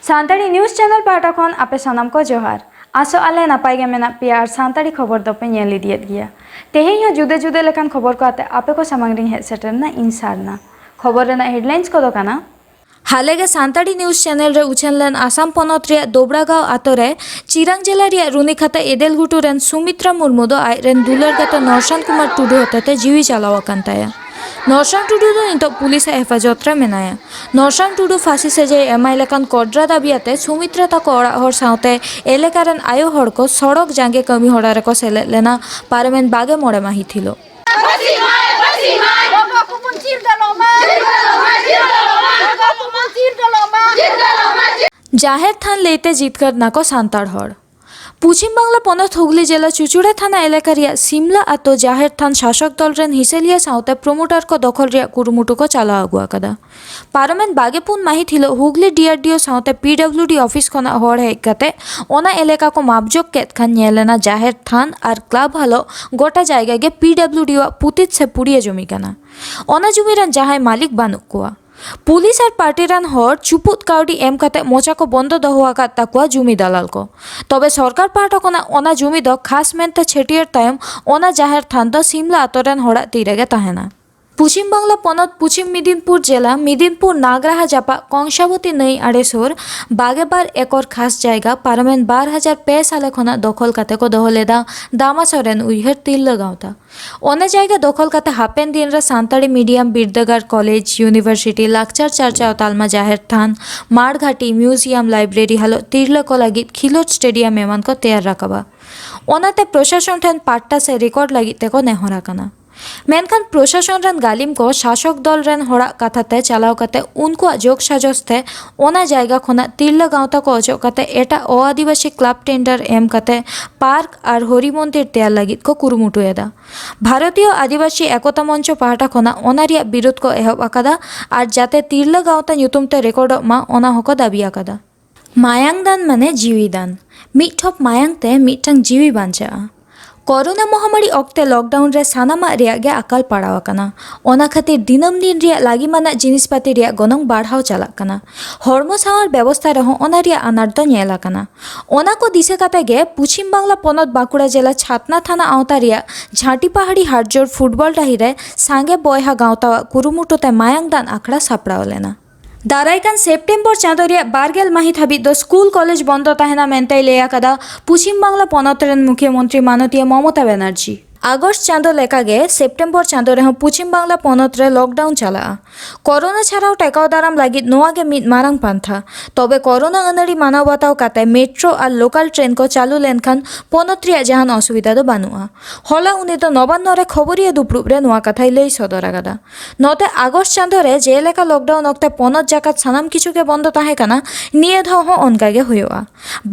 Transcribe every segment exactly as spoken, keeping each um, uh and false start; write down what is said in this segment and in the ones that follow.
Santali news channel ᱯᱟᱦᱴᱟ ᱠᱷᱚᱱ ᱟᱯᱮ ᱥᱟᱱᱟᱢ ᱠᱚ ᱡᱚᱦᱟᱨ᱾ ᱟᱥᱚᱜ ᱟᱞᱮ ᱱᱟᱯᱟᱭ ᱜᱮ ᱢᱮᱱᱟᱜ ᱯᱮᱭᱟ ᱟᱨ ᱥᱟᱱᱛᱟᱲᱤ ᱠᱷᱚᱵᱚᱨ ᱫᱚᱯᱮ ᱧᱮᱞ ᱤᱫᱤᱭᱮᱫ ᱜᱮᱭᱟ᱾ ᱛᱮᱦᱮᱧ ᱦᱚᱸ ᱡᱩᱫᱟᱹ ᱡᱩᱫᱟᱹ ᱞᱮᱠᱟᱱ ᱠᱷᱚᱵᱚᱨ ᱠᱚ ᱟᱛᱮ ᱟᱯᱮ ᱠᱚ ᱥᱟᱢᱟᱝ ᱨᱤᱧ ᱦᱮᱡ ᱥᱮᱴᱮᱨ ᱮᱱᱟ ᱤᱧ ᱥᱟᱨᱱᱟ᱾ ᱠᱷᱚᱵᱚᱨ ᱨᱮᱱᱟᱜ ᱦᱮᱰᱞᱟᱭᱤᱱᱥ ᱠᱚᱫᱚ ᱠᱟᱱᱟ᱾ ᱦᱟᱞᱮ ᱜᱮ ᱥᱟᱱᱛᱟᱲᱤ ᱱᱤᱭᱩᱡᱽ ᱪᱮᱱᱮᱞ ᱨᱮ ᱩᱪᱷᱟᱹᱱ ᱞᱮᱱ ᱟᱥᱟᱢ ᱯᱚᱱᱚᱛ ᱨᱮᱭᱟᱜ ᱫᱳᱵᱲᱟᱜᱟᱸᱣ ᱟᱛᱳ ᱨᱮ ᱪᱤᱨᱟᱝ ᱡᱮᱞᱟ ᱨᱮᱭᱟᱜ ᱨᱩᱱᱤᱠᱷᱟᱛᱟ ᱮᱫᱮᱞᱜᱷᱩᱴᱩ ᱨᱮᱱ ᱥᱩᱢᱤᱛᱨᱟ ᱢᱩᱨᱢᱩ ᱫᱚ ᱟᱡ ᱨᱮᱱ ᱫᱩᱞᱟᱹᱲ ᱜᱟᱛᱮ ᱱᱚᱨᱥᱟᱱ ᱠᱩᱢᱟᱨ ᱴᱩᱰᱩ ᱦᱚᱛᱮᱛᱮ ᱡᱤᱣᱤ ᱪᱟᱞᱟᱣ ᱟᱠᱟᱱ ᱛᱟᱭᱟ᱾ ᱱᱚᱨᱥᱟᱱ ᱴᱩᱰᱩ ᱫᱚ ᱱᱤᱛᱚᱜ ᱯᱩᱞᱤᱥ ᱟᱜ ᱦᱮᱯᱷᱟᱡᱚᱛ ᱨᱮ ᱢᱮᱱᱟᱭᱟ᱾ ᱱᱚᱨᱥᱟᱱ ᱴᱩᱰᱩ ᱯᱷᱟᱸᱥᱤ ᱥᱟᱡᱟᱭ ᱮᱢᱟᱭ ᱞᱮᱠᱟᱱ ᱠᱚᱰᱨᱟ ᱫᱟᱹᱵᱤ ᱟᱛᱮ ᱥᱩᱢᱤᱛᱨᱟ ᱛᱟᱠᱚ ᱚᱲᱟᱜ ᱦᱚᱲ ᱥᱟᱶᱛᱮ ᱮᱞᱟᱠᱟ ᱨᱮᱱ ᱟᱭᱳ ᱦᱚᱲ ᱠᱚ ᱥᱚᱲᱚᱠ ᱡᱟᱸᱜᱮ ᱠᱟᱹᱢᱤ ᱦᱚᱨᱟ ᱨᱮᱠᱚ ᱥᱮᱞᱮᱫ ᱞᱮᱱᱟ ᱯᱟᱨᱚᱢᱮᱱ ᱵᱟᱜᱮ ᱢᱚᱬᱮ ᱢᱟᱹᱦᱤᱛ ᱦᱤᱞᱳᱜ᱾ ᱡᱟᱦᱮᱨ ᱛᱷᱟᱱ ᱞᱟᱹᱭᱛᱮ ᱡᱤᱛᱠᱟᱹᱨ ᱱᱟᱠᱚ ᱥᱟᱱᱛᱟᱲ ᱦᱚᱲ᱾ ᱯᱚᱪᱷᱤᱢ ᱵᱟᱝᱞᱟ ᱯᱚᱱᱚᱛ ᱦᱩᱜᱽᱞᱤ ᱡᱮᱞᱟ ᱪᱩᱪᱩᱲᱟ ᱛᱷᱟᱱᱟ ᱮᱞᱟᱠᱟ ᱨᱮᱭᱟᱜ ᱥᱤᱢᱞᱟ ᱟᱛᱳ ᱡᱟᱦᱮᱨ ᱛᱷᱟᱱ ᱥᱟᱥᱚᱠ ᱫᱚᱞ ᱨᱮᱱ ᱦᱤᱥᱟᱹᱞᱤᱭᱟᱹ ᱥᱟᱶᱛᱮ ᱯᱨᱚᱢᱳᱴᱟᱨ ᱠᱚ ᱫᱚᱠᱷᱚᱞ ᱨᱮᱭᱟᱜ ᱠᱩᱨᱩᱢᱩᱴᱩ ᱠᱚ ᱪᱟᱞᱟᱣ ᱟᱹᱜᱩ ᱟᱠᱟᱫᱟ᱾ ᱯᱟᱨᱚᱢᱮᱱ ᱵᱟᱜᱮ ᱯᱩᱱ ᱢᱟᱹᱦᱤᱛ ᱦᱤᱞᱳᱜ ᱦᱩᱜᱽᱞᱤ ᱰᱤᱟᱨᱰᱤᱳ ᱥᱟᱶᱛᱮ ᱯᱤᱰᱟᱵᱞᱤᱭᱩᱰᱤ ᱚᱯᱷᱤᱥ ᱠᱷᱚᱱᱟᱜ ᱦᱚᱲ ᱦᱮᱡ ᱠᱟᱛᱮ ᱚᱱᱟ ᱮᱞᱟᱠᱟ ᱠᱚ ᱢᱟᱯᱡᱚᱠ ᱠᱮᱫ ᱠᱷᱟᱱ ᱧᱮᱞ ᱮᱱᱟ ᱡᱟᱦᱮᱨ ᱛᱷᱟᱱ ᱟᱨ ᱠᱞᱟᱵᱽ ᱦᱟᱞᱚᱜ ᱜᱚᱴᱟ ᱡᱟᱭᱜᱟ ᱜᱮ ᱯᱤᱰᱟᱵᱞᱤᱭᱩᱰᱤ ᱟᱜ ᱯᱩᱛᱤᱛ ᱥᱮ ᱯᱩᱲᱤᱭᱟᱹ ᱡᱚᱢᱤ ᱠᱟᱱᱟ᱾ ᱚᱱᱟ ᱡᱚᱢᱤ ᱨᱮᱱ ᱡᱟᱦᱟᱸᱭ ᱢᱟᱹᱞᱤᱠ ᱵᱟᱹᱱᱩᱜ ᱠᱚᱣᱟ᱾ ᱯᱩᱞᱤᱥ ᱟᱨ ᱯᱟᱨᱴᱤ ᱨᱮᱱ ᱦᱚᱲ ᱪᱩᱯᱩᱫ ᱠᱟᱹᱣᱰᱤ ᱮᱢ ᱠᱟᱛᱮ ᱢᱚᱪᱟ ᱠᱚ ᱵᱚᱱᱫᱚ ᱫᱚᱦᱚ ᱟᱠᱟᱫ ᱛᱟᱠᱚᱣᱟ ᱡᱩᱢᱤ ᱫᱟᱞᱟᱞ ᱠᱚ᱾ ᱛᱚᱵᱮ ᱥᱚᱨᱠᱟᱨ ᱯᱟᱦᱴᱟ ᱠᱷᱚᱱᱟᱜ ᱚᱱᱟ ᱡᱩᱢᱤ ᱫᱚ ᱠᱷᱟᱥ ᱢᱮᱱᱛᱮ ᱪᱷᱟᱹᱴᱭᱟᱹᱨ ᱛᱟᱭᱚᱢ ᱚᱱᱟ ᱡᱟᱦᱮᱨ ᱛᱷᱟᱱ ᱫᱚ ᱥᱤᱢᱞᱟ ᱟᱛᱳ ᱨᱮᱱ ᱦᱚᱲᱟᱜ ᱛᱤ ᱨᱮᱜᱮ ᱛᱟᱦᱮᱱᱟ᱾ ᱯᱚᱪᱷᱤᱢ ᱵᱟᱝᱞᱟ ᱯᱚᱱᱚᱛ ᱯᱚᱪᱷᱤᱢ ᱢᱤᱫᱤᱱᱯᱩᱨ ᱡᱮᱞᱟ ᱢᱤᱫᱤᱱᱯᱩᱨ ᱱᱟᱜᱽᱨᱟᱦᱟ ᱡᱟᱯᱟᱜ ᱠᱚᱝᱥᱟᱵᱚᱛᱤ ᱱᱟᱹᱭ ᱟᱲᱮ ᱥᱩᱨ ᱵᱟᱜᱮ ᱵᱟᱨ ᱮᱠᱚᱨ ᱠᱷᱟᱥ ᱡᱟᱭᱜᱟ ᱯᱟᱨᱚᱢᱮᱱ ᱵᱟᱨ ᱦᱟᱡᱟᱨ ᱯᱮ ᱥᱟᱞᱮ ᱠᱷᱚᱱᱟᱜ ᱫᱚᱠᱷᱚᱞ ᱠᱟᱛᱮ ᱠᱚ ᱫᱚᱦᱚ ᱞᱮᱫᱟ ᱫᱟᱢᱟ ᱥᱚᱨᱮᱱ ᱩᱭᱦᱟᱹᱨ ᱛᱤᱨᱞᱟᱹ ᱜᱟᱶᱛᱟ᱾ ᱚᱱᱟ ᱡᱟᱭᱜᱟ ᱫᱚᱠᱷᱚᱞ ᱠᱟᱛᱮ ᱦᱟᱯᱮᱱ ᱫᱤᱱ ᱨᱮ ᱥᱟᱱᱛᱟᱲᱤ ᱢᱤᱰᱤᱭᱟᱢ ᱵᱤᱨᱫᱟᱹᱜᱟᱲ, ᱠᱚᱞᱮᱡᱽ, ᱤᱭᱩᱱᱤᱵᱷᱟᱨᱥᱤᱴᱤ, ᱞᱟᱠᱪᱟᱨ ᱪᱟᱨᱪᱟᱣ ᱛᱟᱞᱢᱟ, ᱡᱟᱦᱮᱨ ᱛᱷᱟᱱ, ᱢᱟᱲ ᱜᱷᱟᱹᱴᱤ, ᱢᱤᱭᱩᱡᱤᱭᱟᱢ, ᱞᱟᱭᱵᱨᱮᱨᱤ ᱦᱟᱞᱚᱜ ᱛᱤᱨᱞᱟᱹ ᱠᱚ ᱞᱟᱹᱜᱤᱫ ᱠᱷᱤᱞᱳᱰ ᱥᱴᱮᱰᱤᱭᱟᱢ ᱮᱢᱟᱱ ᱠᱚ ᱛᱮᱭᱟᱨ ᱨᱟᱠᱟᱵᱟ᱾ ᱚᱱᱟᱛᱮ ᱯᱨᱚᱥᱟᱥᱚᱱ ᱴᱷᱮᱱ ᱯᱟᱴᱴᱟ ᱥᱮ ᱨᱮᱠᱚᱨᱰ ᱞᱟᱹᱜᱤᱫ ᱛᱮᱠᱚ ᱱᱮᱦᱚᱨ ᱟᱠᱟᱱᱟ᱾ ᱢᱮᱱᱠᱷᱟᱱ ᱯᱨᱚᱥᱟᱥᱚᱱ ᱨᱮᱱ ᱜᱟᱹᱞᱤᱢ ᱠᱚ ᱥᱟᱥᱚᱠ ᱫᱚᱞ ᱨᱮᱱ ᱦᱚᱲᱟᱜ ᱠᱟᱛᱷᱟ ᱛᱮ ᱪᱟᱞᱟᱣ ᱠᱟᱛᱮ ᱩᱱᱠᱩᱣᱟᱜ ᱡᱳᱜᱽ ᱥᱟᱡᱚᱥ ᱛᱮ ᱚᱱᱟ ᱡᱟᱭᱜᱟ ᱠᱷᱚᱱᱟᱜ ᱛᱤᱨᱞᱟᱹ ᱜᱟᱶᱛᱟ ᱠᱚ ᱚᱪᱚᱜ ᱠᱟᱛᱮ ᱮᱴᱟᱜ ᱚ ᱟᱹᱫᱤᱵᱟᱹᱥᱤ ᱠᱞᱟᱵᱽ ᱴᱮᱱᱰᱟᱨ ᱮᱢ ᱠᱟᱛᱮ ᱯᱟᱨᱠ ᱟᱨ ᱦᱚᱨᱤ ᱢᱚᱱᱫᱤᱨ ᱛᱮᱭᱟᱨ ᱞᱟᱹᱜᱤᱫ ᱠᱚ ᱠᱩᱨᱩᱢᱩᱴᱩᱭᱮᱫᱟ᱾ ᱵᱷᱟᱨᱚᱛᱤᱭᱚ ᱟᱹᱫᱤᱵᱟᱹᱥᱤ ᱮᱠᱚᱛᱟ ᱢᱚᱧᱪᱚ ᱯᱟᱦᱴᱟ ᱠᱷᱚᱱᱟᱜ ᱚᱱᱟ ᱨᱮᱭᱟᱜ ᱵᱤᱨᱳᱫ ᱠᱚ ᱮᱦᱚᱵ ᱟᱠᱟᱫᱟ ᱟᱨ ᱡᱟᱛᱮ ᱛᱤᱨᱞᱟᱹ ᱜᱟᱶᱛᱟ ᱧᱩᱛᱩᱢ ᱛᱮ ᱨᱮᱠᱚᱨᱰᱚᱜ ᱢᱟ, ᱚᱱᱟ ᱦᱚᱸᱠᱚ ᱫᱟᱹᱵᱤ ᱟᱠᱟᱫᱟ᱾ ᱢᱟᱭᱟᱝ ᱫᱟᱱ ᱢᱟᱱᱮ ᱡᱤᱣᱤ ᱫᱟᱱ᱾ ᱢᱤᱫ ᱴᱷᱚᱯ ᱢᱟᱭᱟᱝ ᱛᱮ ᱢᱤᱫᱴᱟᱝ ᱡᱤᱣᱤ ᱵᱟᱧᱪᱟᱜᱼᱟ᱾ ᱠᱚᱨᱳᱱᱟ ᱢᱚᱦᱟᱢᱟᱨᱤ ᱚᱠᱛᱮ ᱞᱚᱠᱰᱟᱣᱩᱱ ᱨᱮ ᱥᱟᱱᱟᱢᱟᱜ ᱨᱮᱭᱟᱜ ᱜᱮ ᱟᱠᱟᱞ ᱯᱟᱲᱟᱣ ᱟᱠᱟᱱᱟ᱾ ᱚᱱᱟ ᱠᱷᱟᱹᱛᱤᱨ ᱫᱤᱱᱟᱹᱢ ᱫᱤᱱ ᱨᱮᱭᱟᱜ ᱞᱟᱹᱜᱤᱢᱟᱱᱟᱜ ᱡᱤᱱᱤᱥ ᱯᱟᱹᱛᱤ ᱨᱮᱭᱟᱜ ᱜᱚᱱᱚᱝ ᱵᱟᱲᱦᱟᱣ ᱪᱟᱞᱟᱜ ᱠᱟᱱᱟ᱾ ᱦᱚᱲᱢᱚ ᱥᱟᱶᱟᱨ ᱵᱮᱵᱚᱥᱛᱷᱟ ᱨᱮᱦᱚᱸ ᱚᱱᱟ ᱨᱮᱭᱟᱜ ᱟᱱᱟᱴ ᱫᱚ ᱧᱮᱞ ᱟᱠᱟᱱᱟ᱾ ᱚᱱᱟ ᱠᱚ ᱫᱤᱥᱟᱹ ᱠᱟᱛᱮ ᱜᱮ ᱯᱩᱪᱷᱤᱢ ᱵᱟᱝᱞᱟ ᱯᱚᱱᱚᱛ ᱵᱟᱸᱠᱩᱲᱟ ᱡᱮᱞᱟ ᱪᱷᱟᱛᱱᱟ ᱛᱷᱟᱱᱟ ᱟᱣᱛᱟ ᱨᱮᱭᱟᱜ ᱡᱷᱟᱸᱴᱤᱯᱟᱦᱟᱲᱤ ᱦᱟᱴᱡᱳᱲ ᱯᱷᱩᱴᱵᱚᱞ ᱰᱟᱹᱦᱤ ᱨᱮ ᱥᱟᱸᱜᱮ ᱵᱚᱭᱦᱟ ᱜᱟᱶᱛᱟᱣᱟᱜ ᱠᱩᱨᱩᱢᱩᱴᱩ ᱛᱮ ᱢᱟᱭᱟᱝ ᱫᱟᱱ ᱟᱠᱷᱲᱟ ᱥᱟᱯᱲᱟᱣ ᱞᱮᱱᱟ᱾ ᱫᱟᱨᱟᱭ ᱠᱟᱱ ᱥᱮᱯᱴᱮᱢᱵᱚᱨ ᱪᱟᱸᱫᱚ ᱨᱮᱭᱟᱜ ᱵᱟᱨ ᱜᱮᱞ ᱢᱟᱹᱦᱤᱛ ᱦᱟᱹᱵᱤᱡ ᱫᱚ ᱥᱠᱩᱞ ᱠᱚᱞᱮᱡᱽ ᱵᱚᱱᱫᱚ ᱛᱟᱦᱮᱱᱟ ᱢᱮᱱᱛᱮᱭ ᱞᱟᱹᱭ ᱟᱠᱟᱫᱟ ᱯᱩᱪᱷᱤᱢ ᱵᱟᱝᱞᱟ ᱯᱚᱱᱚᱛ ᱨᱮᱱ ᱢᱩᱠᱷᱭᱟᱹ ᱢᱚᱱᱛᱨᱤ ᱢᱟᱱᱚᱛᱤᱭᱟᱹ ᱢᱚᱢᱚᱛᱟ ᱵᱮᱱᱟᱨᱡᱤ᱾ ᱟᱜᱚᱥᱴ ᱪᱟᱸᱫᱚ ᱞᱮᱠᱟᱜᱮ ᱥᱮᱯᱴᱮᱢᱵᱚᱨ ᱪᱟᱸᱫᱚ ᱨᱮᱦᱚᱸ ᱯᱩᱪᱷᱤᱢ ᱵᱟᱝᱞᱟ ᱯᱚᱱᱚᱛ ᱨᱮ ᱞᱚᱠᱰᱟᱣᱩᱱ ᱪᱟᱞᱟᱜᱼᱟ᱾ ᱠᱚᱨᱳᱱᱟ ᱪᱷᱟᱨᱟᱣ ᱴᱮᱠᱟᱣ ᱫᱟᱨᱟᱢ ᱞᱟᱹᱜᱤᱫ ᱱᱚᱣᱟ ᱜᱮ ᱢᱤᱫ ᱢᱟᱨᱟᱝ ᱯᱟᱱᱛᱷᱟ᱾ ᱛᱚᱵᱮ ᱠᱚᱨᱳᱱᱟ ᱟᱹᱱᱟᱹᱲᱤ ᱢᱟᱱᱟᱣ ᱵᱟᱛᱟᱣ ᱠᱟᱛᱮ ᱢᱮᱴᱨᱳ ᱟᱨ ᱞᱳᱠᱟᱞ ᱴᱨᱮᱱ ᱠᱚ ᱪᱟᱹᱞᱩ ᱞᱮᱱᱠᱷᱟᱱ ᱯᱚᱱᱚᱛ ᱨᱮᱭᱟᱜ ᱡᱟᱦᱟᱱ ᱚᱥᱩᱵᱤᱫᱷᱟ ᱫᱚ ᱵᱟᱹᱱᱩᱜᱼᱟ᱾ ᱦᱚᱞᱟ ᱩᱱᱤ ᱫᱚ ᱱᱚᱵᱟᱱᱱᱚ ᱨᱮ ᱠᱷᱚᱵᱚᱨᱤᱭᱟᱹ ᱫᱩᱯᱲᱩᱵ ᱨᱮ ᱱᱚᱣᱟ ᱠᱟᱛᱷᱟᱭ ᱞᱟᱹᱭ ᱥᱚᱫᱚᱨ ᱟᱠᱟᱫᱟ᱾ ᱱᱚᱛᱮ ᱟᱜᱚᱥᱴ ᱪᱟᱸᱫᱚ ᱨᱮ ᱡᱮᱞᱮᱠᱟ ᱞᱚᱠᱰᱟᱣᱩᱱ ᱚᱠᱛᱮ ᱯᱚᱱᱚᱛ ᱡᱟᱠᱟᱛ ᱥᱟᱱᱟᱢ ᱠᱤᱪᱷᱩ ᱜᱮ ᱵᱚᱱᱫᱚ ᱛᱟᱦᱮᱸ ᱠᱟᱱᱟ, ᱱᱤᱭᱟᱹ ᱫᱷᱟᱣ ᱦᱚᱸ ᱚᱱᱠᱟ ᱜᱮ ᱦᱩᱭᱩᱜᱼᱟ᱾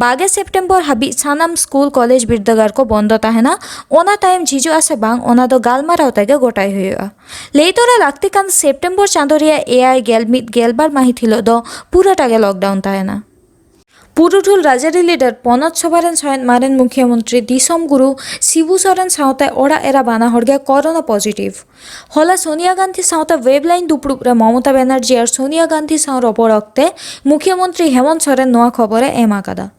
ᱵᱟᱜᱮ ᱥᱮᱯᱴᱮᱢᱵᱚᱨ ᱦᱟᱹᱵᱤᱡ ᱥᱟᱱᱟᱢ ᱥᱠᱩᱞ ᱠᱚᱞᱮᱡᱽ ᱵᱤᱨᱫᱟᱹᱜᱟᱲ ᱠᱚ ᱵᱚᱱᱫᱚ ᱛᱟᱦᱮᱱᱟ᱾ ᱚᱱᱟ ᱛᱟᱭᱚᱢ ᱡᱷᱤᱡᱚᱜᱼᱟ ᱥᱮ ᱵᱟᱝ, ᱚᱱᱟ ᱫᱚ ᱜᱟᱞᱢᱟᱨᱟᱣ ᱛᱮᱜᱮ ᱜᱚᱴᱟᱭ ᱦᱩᱭᱩᱜᱼᱟ᱾ ᱞᱟᱹᱭ ᱛᱚᱨᱟ ᱞᱟᱹᱠᱛᱤ ᱠᱟᱱ ᱥᱮᱯᱴᱮᱢᱵᱚᱨ ᱪᱟᱸᱫᱚ ᱨᱮᱭᱟᱜ ᱮᱭᱟᱭ, ᱜᱮᱞ ᱢᱤᱫ, ᱜᱮᱞᱵᱟᱨ ᱢᱟᱹᱦᱤᱛ ᱦᱤᱞᱳᱜ ᱫᱚ ᱯᱩᱨᱟᱹᱴᱟ ᱜᱮ ᱞᱚᱠᱰᱟᱣᱩᱱ ᱛᱟᱦᱮᱱᱟ᱾ ᱯᱩᱨᱩᱫᱷᱩᱞ ᱨᱟᱡᱽᱟᱹᱨᱤ ᱞᱤᱰᱟᱨ ᱯᱚᱱᱚᱛ ᱥᱚᱵᱷᱟ ᱨᱮᱱ ᱥᱚᱦᱮᱫ ᱢᱟᱨᱮᱱ ᱢᱩᱠᱷᱤᱭᱟᱹ ᱢᱚᱱᱛᱨᱤ ᱫᱤᱥᱚᱢ ᱜᱩᱨᱩ ᱥᱤᱵᱩ ᱥᱚᱨᱮᱱ ᱥᱟᱶᱛᱮ ᱚᱲᱟᱜ ᱮᱨᱟ ᱵᱟᱱᱟ ᱦᱚᱲ ᱜᱮ ᱠᱚᱨᱳᱱᱟ ᱯᱚᱡᱤᱴᱤᱵᱷ᱾ ᱦᱚᱞᱟ ᱥᱳᱱᱤᱭᱟ ᱜᱟᱱᱫᱷᱤ ᱥᱟᱶᱛᱮ ᱣᱮᱵ ᱞᱟᱭᱤᱱ ᱫᱩᱯᱲᱩᱵ ᱨᱮ ᱢᱚᱢᱚᱛᱟ ᱵᱮᱱᱟᱨᱡᱤ ᱟᱨ ᱥᱳᱱᱤᱭᱟ ᱜᱟᱱᱫᱷᱤ ᱥᱟᱶ ᱨᱚᱯᱚᱲ ᱚᱠᱛᱮ ᱢᱩᱠᱷᱤᱭᱟᱹ ᱢᱚᱱᱛᱨᱤ ᱦᱮᱢᱚᱱᱛ ᱥᱚᱨᱮᱱ ᱱᱚᱣᱟ ᱠᱷᱚᱵᱚᱨ ᱮ ᱮᱢ ᱟᱠᱟᱫᱟ᱾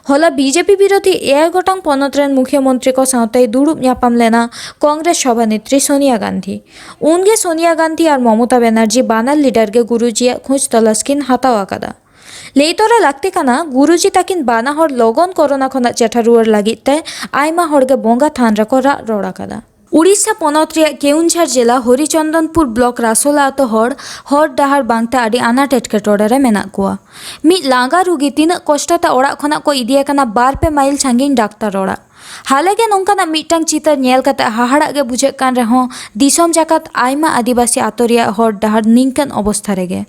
ᱦᱚᱞᱟ ᱵᱤᱡᱮᱯᱤ ᱵᱤᱨᱳᱫᱷᱤ ᱮᱭᱟᱭ ᱜᱚᱴᱟᱝ ᱯᱚᱱᱚᱛ ᱨᱮᱱ ᱢᱩᱠᱷᱤᱭᱟᱹ ᱢᱚᱱᱛᱨᱤ ᱠᱚ ᱥᱟᱶᱛᱮᱭ ᱫᱩᱲᱩᱵ ᱧᱟᱯᱟᱢ ᱞᱮᱱᱟ ᱠᱚᱝᱜᱨᱮᱥ ᱥᱚᱵᱷᱟᱱᱮᱛᱨᱤ ᱥᱳᱱᱤᱭᱟ ᱜᱟᱱᱫᱷᱤ᱾ ᱩᱱᱜᱮ ᱥᱳᱱᱤᱭᱟ ᱜᱟᱱᱫᱷᱤ ᱟᱨ ᱢᱚᱢᱚᱛᱟ ᱵᱮᱱᱟᱨᱡᱤ ᱵᱟᱱᱟᱨ ᱞᱤᱰᱟᱨ ᱜᱮ ᱜᱩᱨᱩᱡᱤᱭᱟᱜ ᱠᱷᱳᱡᱽ ᱛᱚᱞᱟᱥ ᱠᱤᱱ ᱦᱟᱛᱟᱣ ᱟᱠᱟᱫᱟ᱾ ᱞᱟᱹᱭ ᱛᱚᱨᱟ ᱞᱟᱹᱠᱛᱤ ᱠᱟᱱᱟ, ᱜᱩᱨᱩᱡᱤ ᱛᱟᱹᱠᱤᱱ ᱵᱟᱱᱟ ᱦᱚᱲ ᱞᱚᱜᱚᱱ ᱠᱚᱨᱳᱱᱟ ᱠᱷᱚᱱᱟᱜ ᱪᱮᱴᱷᱟ ᱨᱩᱣᱟᱹᱲ ᱞᱟᱹᱜᱤᱫ ᱛᱮ ᱟᱭᱢᱟ ᱦᱚᱲ ᱜᱮ ᱵᱚᱸᱜᱟ ᱛᱷᱟᱱ ᱨᱮᱠᱚ ᱨᱟᱜ ᱨᱚᱲ ᱟᱠᱟᱫᱟ᱾ ᱩᱲᱤᱥᱥᱟ ᱯᱚᱱᱚᱛ ᱨᱮᱭᱟᱜ ᱠᱮᱣᱩᱱᱡᱷᱟᱨ ᱡᱮᱞᱟ ᱦᱚᱨᱤᱪᱚᱱᱫᱚᱱᱯᱩᱨ ᱵᱞᱚᱠ ᱨᱟᱥᱳᱞᱟ ᱟᱛᱳ ᱦᱚᱲ, ᱦᱚᱨ ᱰᱟᱦᱟᱨ ᱵᱟᱝᱛᱮ ᱟᱹᱰᱤ ᱟᱱᱟᱴ ᱮᱴᱠᱮᱴᱚᱬᱮ ᱨᱮ ᱢᱮᱱᱟᱜ ᱠᱚᱣᱟ᱾ ᱢᱤᱫ ᱞᱟᱸᱜᱟ ᱨᱩᱜᱤ ᱛᱤᱱᱟᱹᱜ ᱠᱚᱥᱴᱚ ᱛᱮ ᱚᱲᱟᱜ ᱠᱷᱚᱱᱟᱜ ᱠᱚ ᱤᱫᱤᱭᱮ ᱠᱟᱱᱟ ᱵᱟᱨ ᱯᱮ ᱢᱟᱭᱤᱞ ᱥᱟᱺᱜᱤᱧ ᱰᱟᱠᱛᱟᱨ ᱚᱲᱟᱜ᱾ ᱦᱟᱞᱮ ᱜᱮ ᱱᱚᱝᱠᱟᱱᱟᱜ ᱢᱤᱫᱴᱟᱝ ᱪᱤᱛᱟᱹᱨ ᱧᱮᱞ ᱠᱟᱛᱮ ᱦᱟᱦᱟᱲᱟᱜ ᱜᱮ ᱵᱩᱡᱷᱟᱹᱜ ᱠᱟᱱ ᱨᱮᱦᱚᱸ, ᱫᱤᱥᱚᱢ ᱡᱟᱠᱟᱛ ᱟᱭᱢᱟ ᱟᱹᱫᱤᱵᱟᱹᱥᱤ ᱟᱛᱳ ᱨᱮᱭᱟᱜ ᱦᱚᱨ ᱰᱟᱦᱟᱨ ᱱᱤᱝᱠᱟᱹᱱ ᱚᱵᱚᱥᱛᱷᱟ ᱨᱮᱜᱮ᱾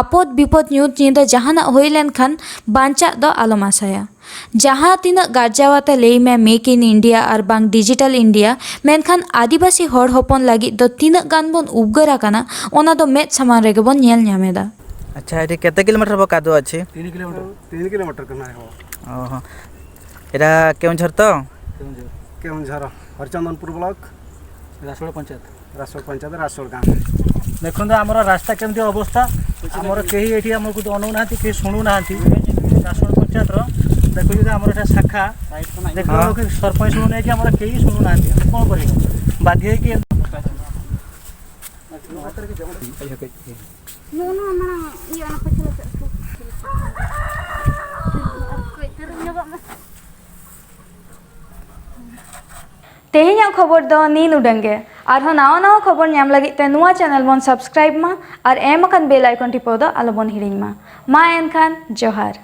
ᱟᱯᱚᱫ ᱵᱤᱯᱚᱫ ᱧᱩᱛ ᱧᱤᱫᱟᱹ ᱡᱟᱦᱟᱱᱟᱜ ᱦᱩᱭ ᱞᱮᱱᱠᱷᱟᱱ ᱵᱟᱧᱪᱟᱜ ᱫᱚ ᱟᱞᱚᱢ ᱟᱥᱟᱭᱟ᱾ ᱡᱟᱦᱟᱸ ᱛᱤᱱᱟᱹᱜ ᱜᱟᱨᱡᱟᱣᱟᱛᱮ ᱞᱟᱹᱭ ᱢᱮ Make in India ᱟᱨ ᱵᱟᱝ Digital India, ᱢᱮᱱᱠᱷᱟᱱ ᱟᱹᱫᱤᱵᱟᱹᱥᱤ ᱦᱚᱲ ᱦᱚᱯᱚᱱ ᱞᱟᱹᱜᱤᱫ ᱫᱚ ᱛᱤᱱᱟᱹᱜ ᱜᱟᱱ ᱵᱚᱱ ᱩᱯᱜᱟᱹᱨ ᱟᱠᱟᱱᱟ, ᱚᱱᱟ ᱫᱚ ᱢᱮᱫ ᱥᱟᱢᱟᱝ ᱨᱮᱜᱮ ᱵᱚᱱ ᱧᱮᱞ ᱧᱟᱢ ᱮᱫᱟ᱾ ଆଚ୍ଛା, ଏଠି କେତେ କିଲୋମିଟର ହବ କାଦୁଅ ଅଛି? ତିନି କିଲୋମିଟର ତିନି କିଲୋମିଟର କନା ହେବ। ଓହୋ, ଏଇଟା କେଉଁଝର ତ? କେଉଁଝର। କେଉଁଝର ହରିଚନ୍ଦନପୁର ବ୍ଲକ, ରାସୋଳ ପଞ୍ଚାୟତ। ରାସୋଳ ପଞ୍ଚାୟତ, ରାସୋଳ ଗାଁ। ଦେଖନ୍ତୁ, ଆମର ରାସ୍ତା କେମିତି ଅବସ୍ଥା, ଆମର କେହି ଏଠି ଆମକୁ ଜଣଉନାହାନ୍ତି, କେହି ଶୁଣୁନାହାନ୍ତି। ରାସୋଳ ପଞ୍ଚାୟତର ଦେଖୁଛନ୍ତି, ଆମର ଏଟା ଶାଖା, ଦେଖିଲା ବେଳକୁ ସରପଞ୍ଚ ଶୁଣୁନାହିଁ କି ଆମର କେହି ଶୁଣୁନାହାନ୍ତି। ଆମେ କ'ଣ କରିବା? ବାଧ୍ୟ ହେଇକି ᱛᱮᱦᱮᱧᱟᱜ ᱠᱷᱚᱵᱚᱨ ᱫᱚ ᱱᱤᱱ ᱩᱰᱟᱹᱝ ᱜᱮ᱾ ᱟᱨᱦᱚᱸ ᱱᱟᱣᱟ ᱱᱟᱣᱟ ᱠᱷᱚᱵᱚᱨ ᱧᱟᱢ ᱞᱟᱹᱜᱤᱫ ᱛᱮ ᱱᱚᱣᱟ channel ᱵᱚᱱ subscribe ᱢᱟ ᱟᱨ ᱮᱢ ᱟᱠᱟᱱ bell icon ᱴᱤᱯᱟᱹᱣ ᱫᱚ ᱟᱞᱚ ᱵᱚᱱ ᱦᱤᱲᱤᱧ ᱢᱟ᱾ ᱢᱟ ᱮᱱᱠᱷᱟᱱ ᱡᱚᱦᱟᱨ᱾